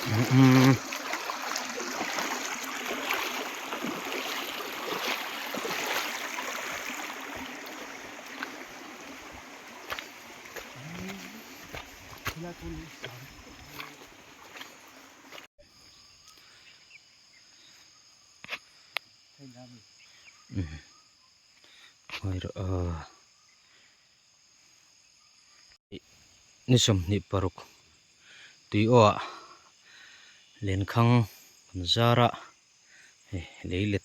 Umm. Ni 26 tuiawh ah lenkhang kan zar a hei lei let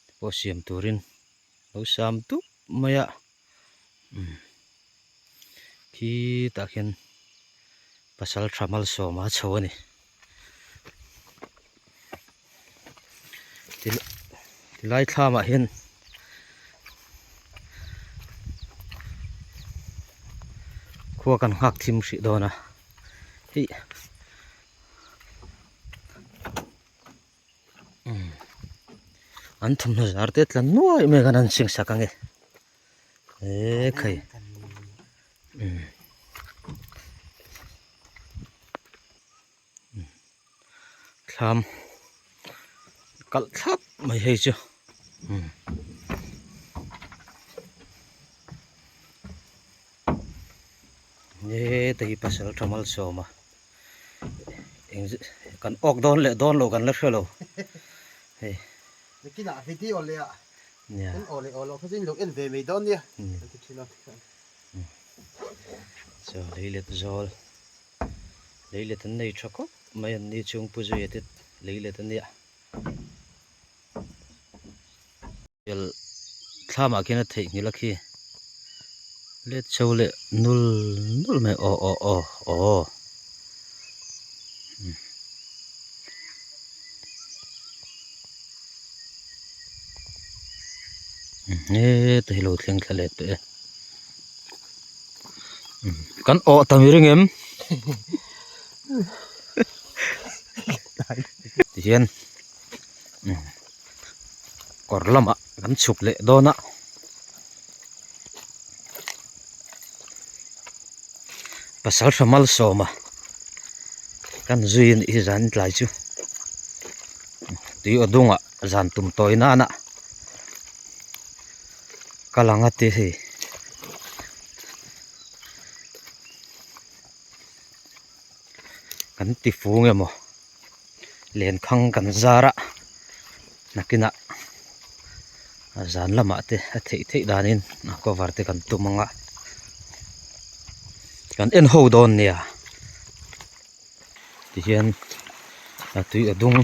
te pawh siam turin lo sam dup mai a umm khitah khian pasal tha malsawma a chho a ni. Tilai thlamah hian khua kan nghak thim hrih dawn a hei an thawmhnaw zar te tla nuai mai khan an sing sak ang e ekhai umm. Thlam kalh thlap mai hei chu umm heta hi pasal tha malsawma eng kan awk dawn leh dawn loh kan la hre lo hei Nikinah video leh ah kan aw leh aw loh kha chu in lo en ve mai dawn nia kan ti thin a. Chaw lei let zawl. Lei let an nei tha khawp mai an ni chung pu zuia te lei let a nia. Tel thlamah khian a theihnghilh a khi let chho leh nul nul mai aw aw aw aw. Heta hi lo thleng thla leh tawh e. Kan awh ta mi ring em? Tihian kawr lamah kan chhuk leh dawn a. Pasal hra malsawma kan zui a nih hi zan tlai chu tui aw dungah zan tum tawi nana kal ang a ti hei. Kan ti fung emaw lenkhang kan zar a nakinah a zan lamah te a theih theih danin a cover te kan tum ang a kan en ho dawn nia tihian a tui a dung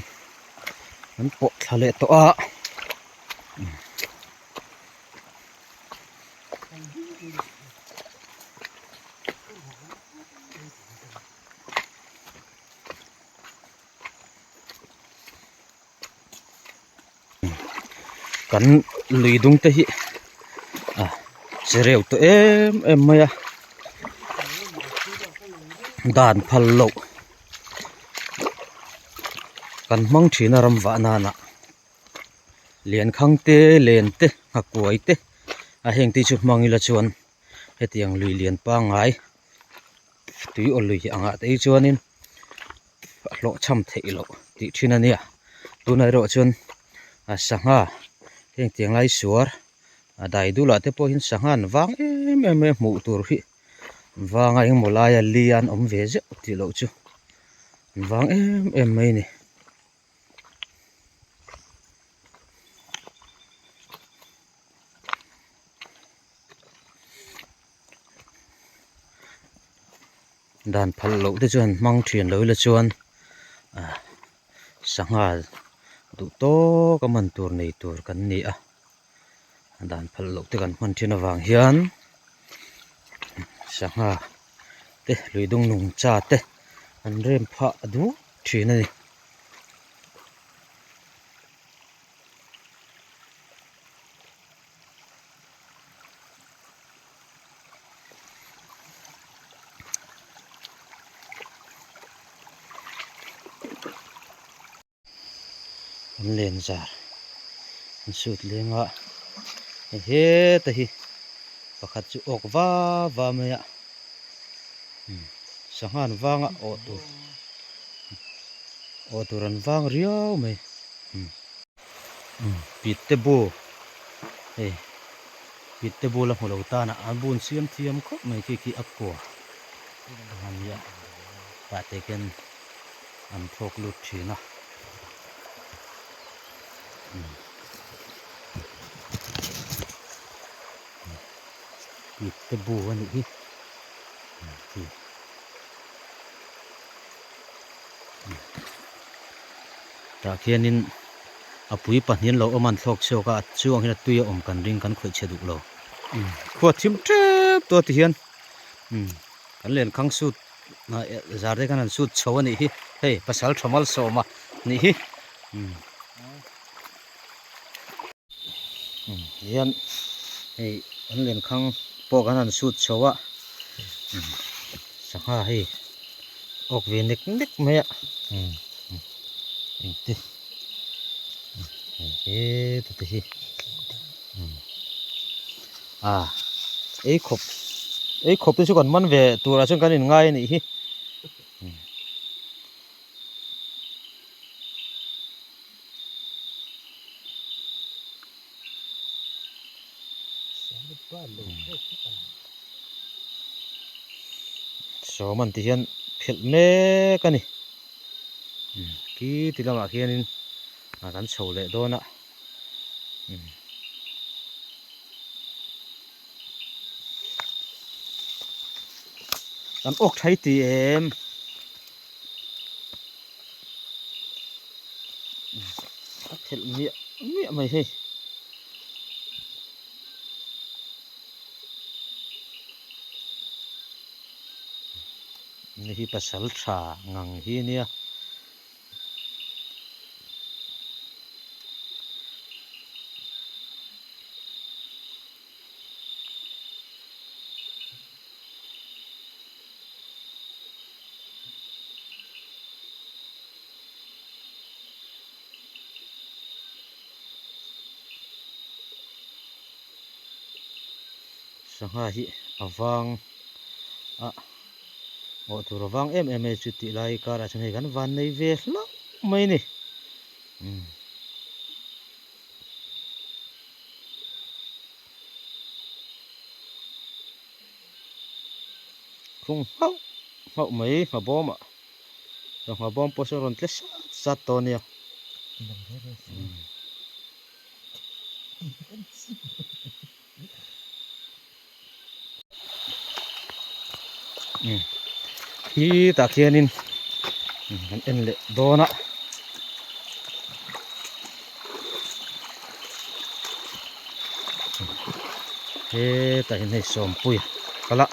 an pawh thla leh tawh a. Kan lui dung te hi a che reu tawh em em mai a dan phal loh kan hmang thin a ram vah nana. Liankhang te len te nghakuai te a heng te chu hmang ila chuan hetiang lui lian pangngai tui aw lui angah te hi chuanin a hlawhchham theih loh tih thin a nia tunah erawh chuan a sangha heng tiang lai suar a dai dulah te pawh hian sangha an vang em em mai a hmuh tur hi vanga engemaw laia li an awm ve zeuh tih loh chu an vang em em mai a ni. Dan phal loh te chuan hmang thin lo ila chuan ah sangha duh tawk a man tur nei tur kan ni a dan phal loh te kan hman thin avang hian sangha te lui dung nungcha te an rem phah duh thin a ni. An len zar an sut leng a hei heta hi pakhat chu awk va va mai a sangha an vanga awh tur. Aw tur an vang riau mai umm umm pit te bu hei pit te bu la hmu lo tan a an bun siam thiam khawp mai khi khi a kua a nia tah te khian an thlawk lut thin a umm pit te bu a nih hi umm khi. Tah khianin a pui pahnih an lo awm a an thlawk chhuak a a chuang hian a tui a awm kan ring kan khawih chhe duh lo. Khua thim tep tawh ti hian kan lenkhang sut zar te khan an sut chho a nih hi hei pasal tha malsawm a nih hi hian hei an lenkhang pawh kan han sut chho a sangha hei awk ve nek nek mai a engte heta te hi a ei khawp ei khawp te chu kan man ve tur ah chuan kan in ngai a nih hi. Sawm an ti hian phelh mek a ni khi ti lamah khianin a kan chho leh dawn a kan awk thai ti em. A phelh miah miah mai hei. Ni hi pasal tha ngang hi nia. Sangha hi a vang a awh tur a vang em em mai chu tih lai karah chuan hei kan van nei ve hlauh mai a ni umm. Khung nghauh nghauh mai nghabawm ah nghabawm pawh saw rawn tle sat sat tawh a nia. Khi tah khianin kan en leh dawn a. Hetah hian hei sawmpui kal a.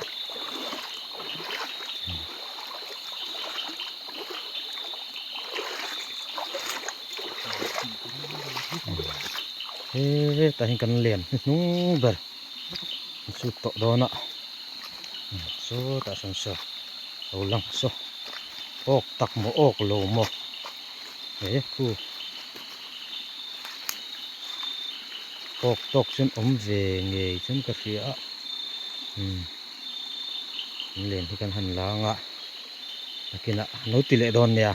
Hetah hian kan len hnuhnung ber a chhut tawh dawn a sawtah sawn saw lo lang saw awk tak maw awk lo maw he khu awk tawk chuan awm ve ngei chuan ka hria a umm len hi kan han lang a nakinah an lo ti leh dawn nia.